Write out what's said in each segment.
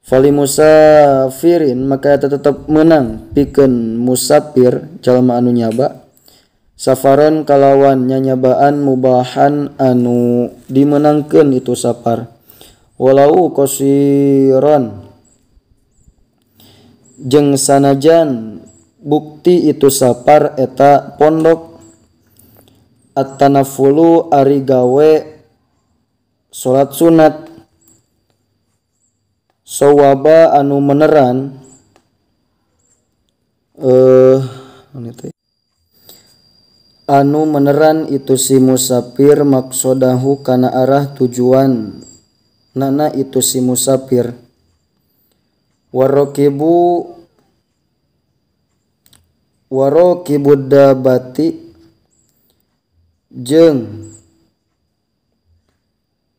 Fali musafirin maka eta tetep meunang pikeun musafir jalma anu nyaba safaron kalawan nyanyabaan mubahan anu dimenangkeun itu safar walau qasiran jeung sanajan bukti itu safar eta pondok at-tanafulu ari gawe salat sunat sawaba anu meneran anu meneran itu si musafir maksodahu kana arah tujuan nana itu si musafir warokibu dabati jeung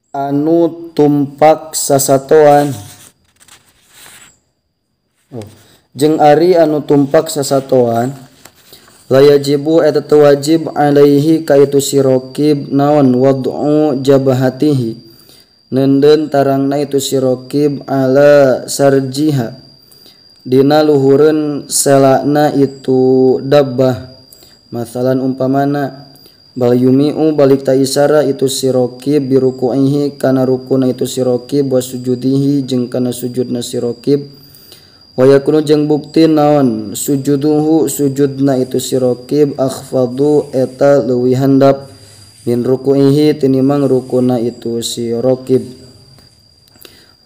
anu tumpak sasatoan jeung ari anu tumpak sasatoan layajibu eta teu wajib alaihi ka itu si rokib naon wad'u jabhatihi neundeun tarangna itu si rokib ala sarjiha dina luhureun selana itu dabbah masalan umpamana bal yumi'u balik ta isara itu si rokib biruku'ihi kana rukuna itu si rokib wa sujudihi jeung kana sujudna si rokib wa yakunu jeung bukti naon sujuduhu sujudna itu si rokib akhfadu eta leuwih handap min ruku'ihi tinimang rukuna itu si rokib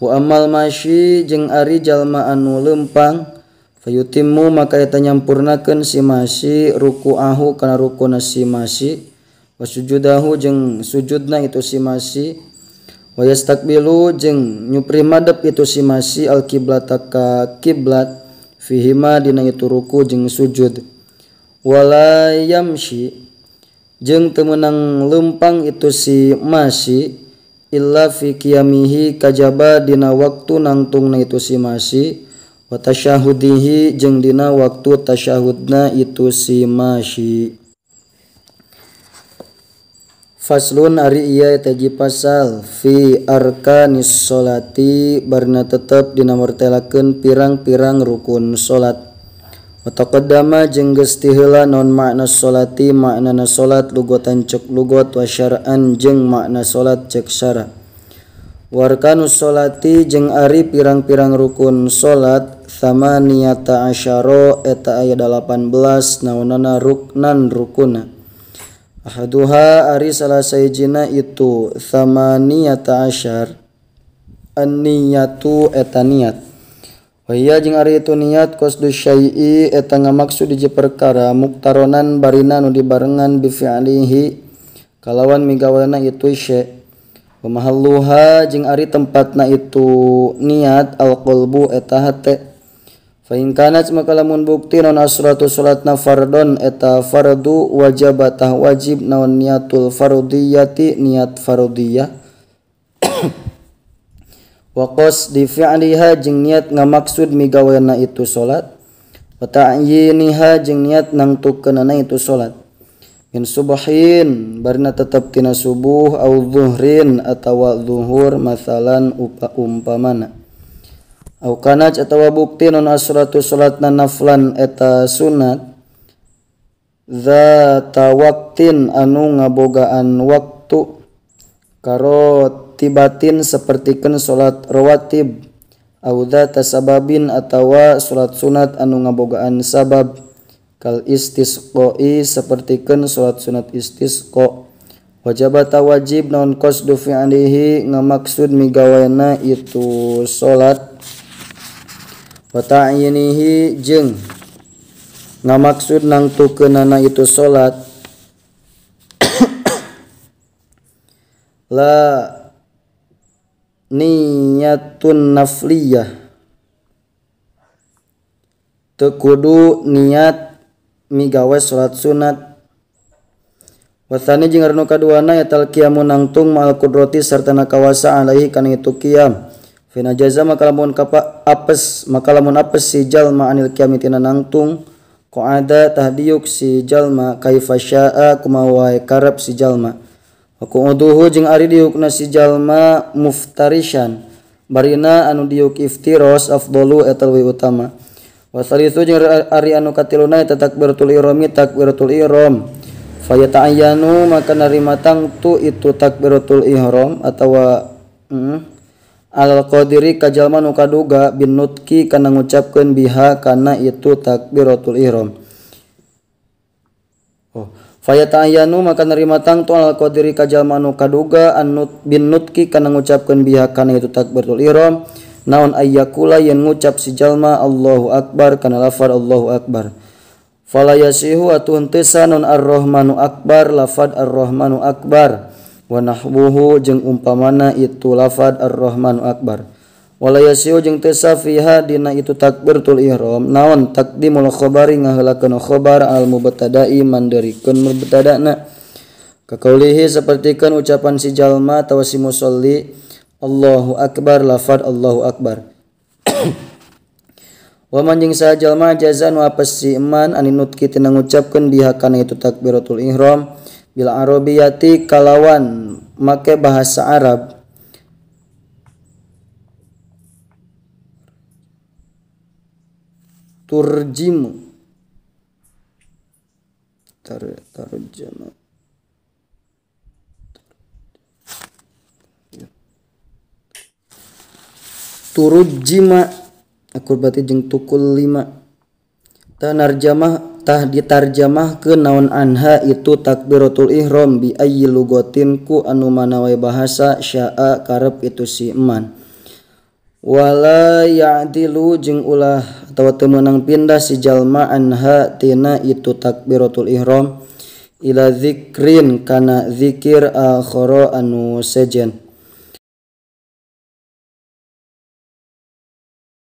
wa amal masyi jeung ari jalma anu lempang fayutimmu maka eta nyampurnakeun si masyi ruku'ahu kana rukuna si masyi wa sujudahu jeung sujudna itu si masyi wa yastaqbilu jeung nyupri madep itu si masyi al kiblata ka kiblat fihima dina itu ruku jeung sujud wala yamshi jeung teu meunang lempang itu si masyi illa fi qiyamihi kajaba dina waktu nangtungna itu si masyi wa tasyahudihi jeung dina waktu tasyahudna itu si masyi. Faslun ari ieu eta hiji pasal fi arkanis sholati barna tetep dina martelakeun pirang-pirang rukun salat. Wa taqaddama jeung geus tiheula naon makna sholati maknana salat lugotan cek lugot wa syar'an jeung makna salat cek syara. Wa arkanus sholati jeung ari pirang-pirang rukun salat thamaniyata asyara eta aya 18 naonana ruknan rukuna. Ahaduha ari salah sahijina itu thamaniyata asyar an-niyatu eta niat. Wa hiya jeung ari itu niat qasdu syai'i eta ngamaksud hiji perkara muktaronan barina nu dibarengan bi fi'lihi kalawan migawana itu syai'. Wa mahalluha jeung ari tempatna itu niat al-qalbu eta hate. Fa in kanat maka lamun bukti naon asratu salatna fardon eta fardu wajabatah wajib naon niatul fardiyati niat fardiyah wa qasdi fi'liha jeung niat ngamaksud migawena itu salat wa ta'yiniha jeung niat nangtukeunana itu salat min subhin barina tetep tina subuh au zuhrin atawa zuhur masalan umpamana au kanat atawa bukti non asratu salatna naflan eta sunat zata waqtin anu ngabogaan waktu karotibatin sapertikeun salat rawatib au zata sababin atawa salat sunat anu ngabogaan sabab kal istisqa'i sapertikeun salat sunat istisqa wajabata wajib non qasdu fi'lihi ngamaksud migawena itu salat wa ta'yinihi jeung ngamaksud nangtukeunana itu salat la niyatun nafliyah teu kudu niat migawe salat sunat. Wasani jeung anu kaduana eta qiyamu nangtung ma'al qudrati sarta na kawasa alaihi kana itu qiyam. Fina jaza maka lamun kapa apes maka lamun apes si jalma anil qiyami tina nangtung qa'ada tahdiyuk si jalma kaifa syaa kumaha wae karep si jalma. Wa qu'uduhu jeung ari diukna si jalma muftarishan Barina anu diuk iftiros afdalu eta leuwih utama. Wa salisu jeung ari anu katiluna eta takbiratul ihrami takbiratul ihram. Fa yata'ayyanu maka narima tangtu itu takbiratul ihram atawa al qadiri ka jalma nu kaduga bin nutki kana ngucapkeun biha kana itu takbiratul ihram. Oh, fa yata'ayyanu maka narima tangtu al qadiri ka jalma nu kaduga anut bin nutki kana ngucapkeun biha kana itu takbiratul ihram naon ayyakula yen ngucap si jalma Allahu akbar kana lafaz Allahu akbar. Fala yasihu atuh henteu sanon ar-Rahmanu akbar lafaz ar-Rahmanu akbar wa nahwuhu jeung umpamana itu lafaz ar-Rahmanu akbar. Wala yasihu jeung teu safiha dina itu takbiratul ihram naon taqdimul khabari ngaheulakeun khabar al mubtada'i manderikeun mubtada'na. Kakaulihi sapertikeun ucapan si jalma atawa si musolli Allahu akbar lafaz Allahu akbar. Wa man jeung saha jalma jazan wa apes si iman aninutki tina ngucapkeun biha kana itu takbiratul ihram bil arabiyati kalawan make bahasa Arab turjimu tarjama turujima akur berarti jeung tukul lima tanarjamah tah ditarjamah ke naon anha itu takbiratul ihram bi ayyi lugatin ku anu mana wae bahasa syaa karep itu si iman. Wala ya'dilu jeung ulah atawa teu meunang pindah si jalma anha tina itu takbiratul ihram ila zikrin kana zikir akhara anu sejen.